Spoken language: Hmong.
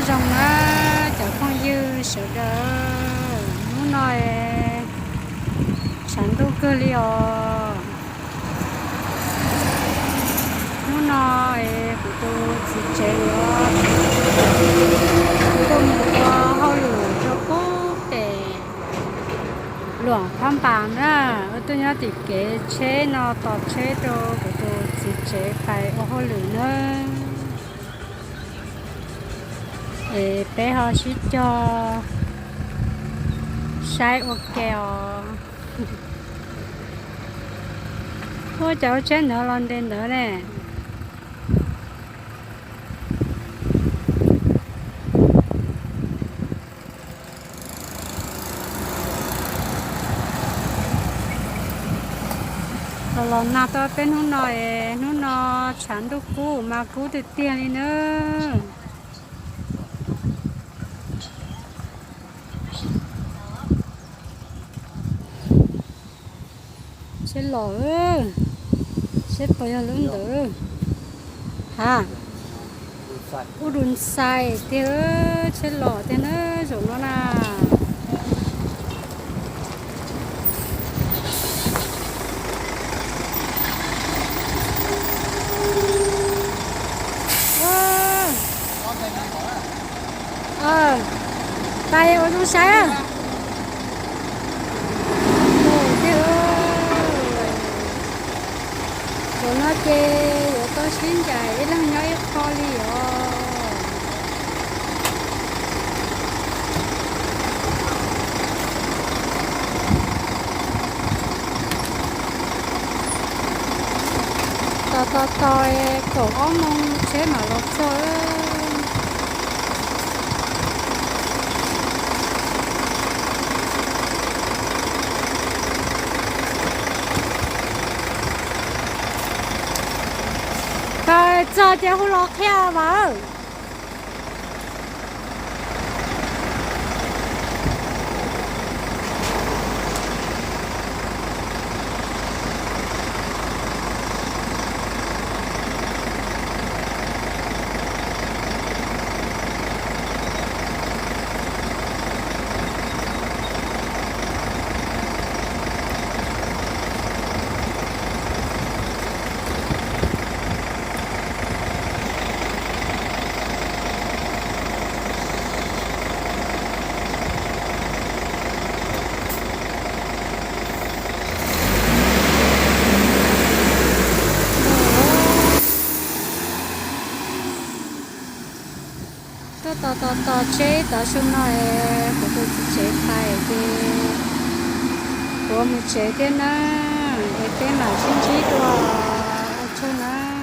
Zoo na cov phooj ywg sawv daws, hnub no tshav ntuj kawg li os. Hnub no kuv tus txiv tsev yuav tuaj mus ua hauj lwm rau pem Luam Phab Npas na, wb tuaj nyob tim kev tsheb no tos tsheb rau kuv tus txiv tsev pais ua hauj lwm na. Es peb ho sib cog saib ua ke os. Ua cas ua tsheb ntawd los ntev ntawd ne. Los los nag tau peb hnub no es hnub no tshav ntuj kub mas kub tiag tiag li nawb. Tsheb los, tsheb puas yog lub ntawd? Ha, ub du xais tiag, tsheb los tiag na, zaum no na. Pais ua zoo saib. Zaum no ces yuav tau sib ncaim ib leeg nyob ib qho li os. Tos tos tos, kaum ob moos tsheb mam los txog. Thaum txog ces hu los qhia mas. Tuaj tos tos tos tsheb tav su no es kuv tus txiv tsev pais ces kuv mus tsev thiab na, es peb mam sib ntsib dua, ua tsaug na.